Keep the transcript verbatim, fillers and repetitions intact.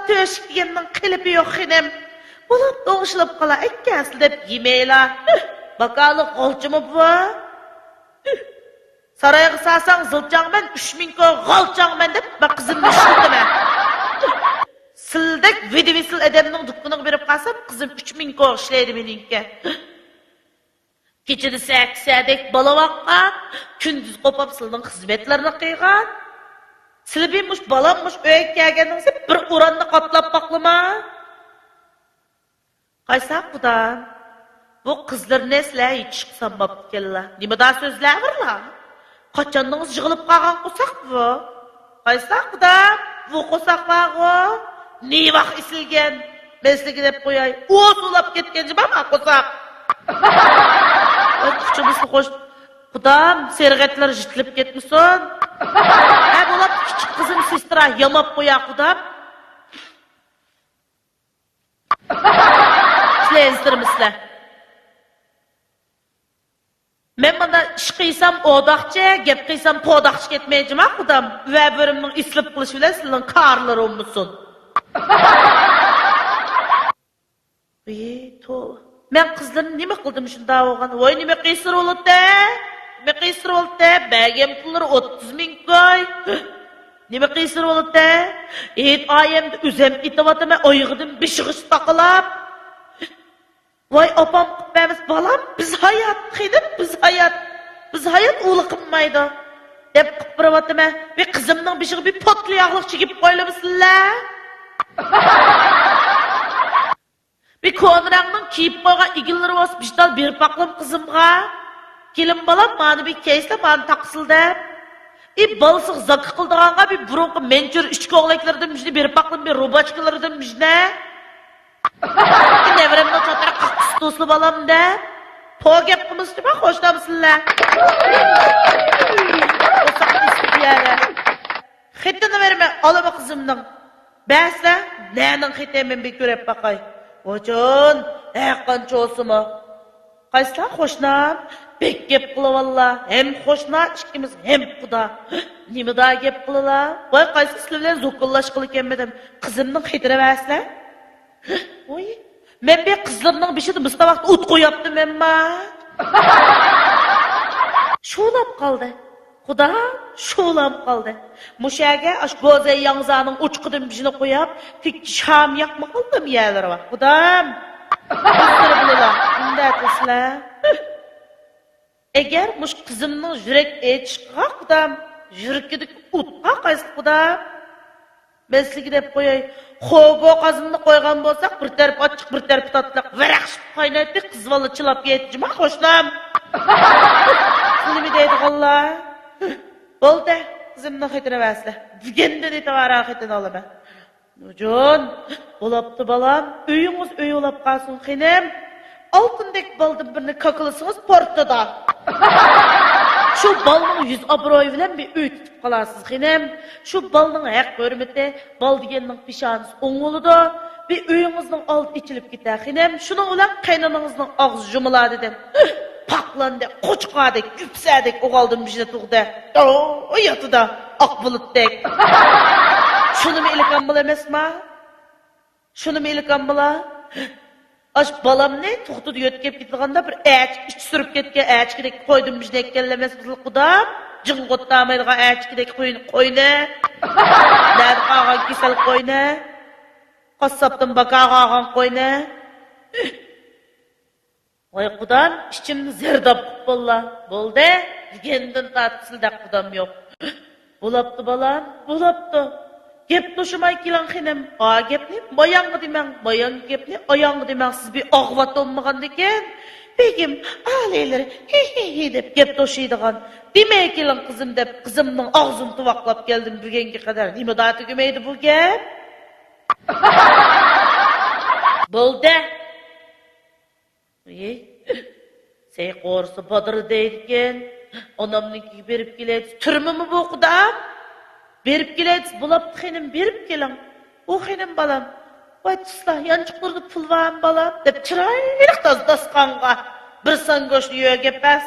تۆشۈك دېگەننىڭ قېلىپى يوق خېنىم. بولۇپ ئوڭشىلىپ قالا ئەككەنسىلە دەپ يېمەيلا. باكالىق غالچىمۇ بۇ؟ سارايغا سالساڭ زىلچاڭمەن، ئۈچ مىڭ كوغا غالچاڭمەن دەپ مەن قىزىمنى ئىشلىتىمەن. سىلدەك ۋىدىۋىسىل ئادەمنىڭ دۇكىنىغا بېرىپ قالسام، قىزىم ئۈچ مىڭ كوغا ئىشلەيدۇ مېنىڭكى. كېچىدە سەككىزەدەك بالا باققان، كۈندۈز قوپاپ سىلىنىڭ خىزمەتلىرىنى قىلغان. سىلى بىر مۇش بالام مۇش ئۆيگە كەلگەندىن بىر ئوراننى قاپلاپ باقلىما. قايسا قۇدام؟ بۇ قىزلىرىنى سىلەر ھېچ ئىشقا سالماپتىكەنلا. نېمىدا سۆزلەۋېرىلا؟ قاچاندىڭىز يىغىلىپ قالغان قورساق بۇ؟ قايسا قۇدام؟ بۇ قورساق بارغۇ؟ نېۋاق ئېسىلگەن؟ مەن سىلىگە دەپ قوياي، ئۇ سۇلاپ كەتكەن جىما ما قورساق. ئۇچىمىزنى قوش. قۇدام، سېرىغەتلەر يىتىلىپ كەتمىسۇن. ھە، بولۇپ كىچىك قىزىم سېسترا ياماپ قويا قۇدام. سىلەر ئېزدىرمىسىلەر. مەن مانا ئىش قىلسام ئوداقچە، گەپ قىلسام پوداقچە كەتمەي جىما قۇدام. ۋە بۆرۈمنىڭ ئېسىلىپ قېلىشى بىلەن سىلىنىڭ كارلىرى ئۇنمىسۇن. ۋىي، توۋا. مەن قىزلىرىنى نېمە قىلدىم شۇنداق بولغان؟ ۋاي، نېمە قىيسىر بولۇتتى؟ نېمە قىيسىر بولۇتتى؟ بەرگەن پۇللىرى ئوتتۇز مىڭ كوي. نېمە قىيسىر بولۇتتى؟ ھېيت ئايەمدە ئۆزەم ئېتىۋاتىمەن، ئايىغىدىن بېشىغىچە تاقىلاپ. ۋاي، ئاپام قىلىپ بەرمىسە، بالام، بىز ھايات، خېنىم، بىز ھايات. بىز ھايات ئۇلىقىنمايدۇ. دەپ قىلىپ بېرىۋاتىمەن. بىر قىزىمنىڭ بېشىغا بىر پوتلا ياغلىق چىگىپ قويۇلىمىسىلەر؟ بىر كونا رەڭنىڭ كىيىپ قويغان ئىگىلىرى بولسا بىشتال بېرىپ باقلىم قىزىمغا. كېلىن بالام، مانا بىر كەيسىلە، مانا تاقىسىلە دەپ. ئى، بالىسىغا زاكا قىلىدىغانغا بىر بۇرۇنقى مەنچۈر ئىچ كۆڭلەكلىرىدىن بىرنى بېرىپ باقلىم، بىر روباچكىلىرىدىن بىرنى. نەۋرەمنىڭ چاتىرى قاققۇسى توسلا بالام دەپ. پو گەپ قىلمىسىچۇ، مانا خوشلامسىلەر. قورساق تېشىپ يەرە. خېتىنى بېرىمەن، ئالىمە قىزىمنىڭ. بەرسە، نەنىڭ خېتى، مەن بىر كۆرۈپ باقاي. ۋاجان، ھەققان چوسىمۇ. قايسىلار قوشنام؟ بەك گەپ قىلىۋاللا. ھەم قوشنا ئىككىمىز، ھەم قۇدا. نېمىدا گەپ قىلىلا؟ ۋاي، قايسى سىلى بىلەن زوكۇنلاشقىلى كەلمىدىم. قىزىمنىڭ خېتىنى بەرسىلە. ۋوي، مەن بىر قىزلىرىنىڭ بېشىدا مۇستاۋاقتا ئوت قوياپتىمەنما؟ شۇلاپ قالدى. قۇدام، شۇلاپ قالدى. مۇشەگە ئاش گوزەي ياڭزانىڭ ئوچىقىدىن بىرنى قوياپ، تېكى شام ياقمىغانلىم يەرلىرى بار. قۇدام، بىزلىرى بىلىلا، ئۇنداق دېسىلە. ئەگەر مۇشۇ قىزىمنىڭ يۈرەك ئېچىشقا قۇدام، يۈرىكىدىكى ئوتقا قايسى قۇدام؟ مەن سىلىگە دەپ قوياي، خوگو قازىنىنى قويغان بولساق، بىر تەرىپى ئاچچىق، بىر تەرىپى تاتلىق، ۋەرەق شىپ قاينايتتى، قىز بالا چىلاپ يەيتتى جۇما قوشنام. سىلىمۇ دەيدىغانلار. بولدى، قىزىمنىڭ خېتىنى بەرسىلە. بۈگۈندىن ئېتىبارەن خېتىنى ئالىمەن. نۇرجان، بولاپتۇ بالام، ئۆيىڭىز ئۆي بولاپ قالسۇن خېنىم. ئالتۇندەك بالدىن بىرنى كاكىلىسىڭىز پورتىدا. شۇ بالىنىڭ يۈز ئابرۇيى بىلەن بىر ئۆي تۇتۇپ قالارسىز خېنىم. شۇ بالىنىڭ ھەق ھۆرمىتى، بالا دېگەننىڭ پېشانىسى ئوڭ بولىدۇ. بىر ئۆيىڭىزنىڭ ئالدى ئېچىلىپ كېتەر خېنىم. شۇنىڭ بىلەن قېينانىڭىزنىڭ ئاغزى يۇمۇلا دېدىم. پاقلاندەك، قوچقاردەك، يۈپسەدەك ئوغالدىن بىشنى تۇغدى. ئو، ياتىدا، ئاق بۇلۇتتەك. شۇنىمۇ ئېلىكام بىلەمەسما؟ شۇنىمۇ ئېلىكام بىلا؟ ئاش بالامنى توختىدا يۆتكەپ كېتىدىغاندا بىر ئەچىك ئىچى سۈرۈپ كەتكەن ئەچىكىدەك قويدىن بىشنى ئەككەنلەمەس بىزلا قۇدام. جىڭ قوتتامايدىغان ئەچىكىدەك قوينى، قوينى. نەدە قالغان كېسەل قوينى؟ قاسساپتىن باكاغا ئالغان قوينى. ۋاي قۇدام، ئىچىمنى زەرداب قىپ بوللا. بولدى، دېگەندىن تارتىپ سىلدەك قۇدام يوق. بولاپتۇ بالام، بولاپتۇ. گەپ توشۇماي كېلىڭ خېنىم. ئا گەپنى ماياڭغا دېمەڭ، ماياڭ گەپنى ئاياڭغا دېمەڭ. سىز بىر ئاغۋات بولمىغاندىكىن، بېگىم، ئالىيلىرى، ھى ھى ھى دەپ گەپ توشۇيدىغان. دېمەي كېلىڭ قىزىم دەپ قىزىمنىڭ ئاغزىنى تۇۋاقلاپ كەلدىم بۈگۈنگە قەدەر. نېمىدا تۈگىمەيدۇ بۇ گەپ؟ بولدى. ئېي، سەي قورسا بادىرى دەيدىكەن. ئانامنىڭكىگە بېرىپ كېلەي دېسە، تۈرمىمۇ بۇ قۇدام؟ بېرىپ كېلەي دېسە، بولاپتۇ خېنىم، بېرىپ كېلىڭ. ئۇ خېنىم بالام، ۋاي تۇسلا، يانچۇقلىرىدا پۇل بارمۇ بالام؟ دەپ چىرايلىق تاز داستىخانغا بىر سان گۆشنى يۆگەپ بەرسە،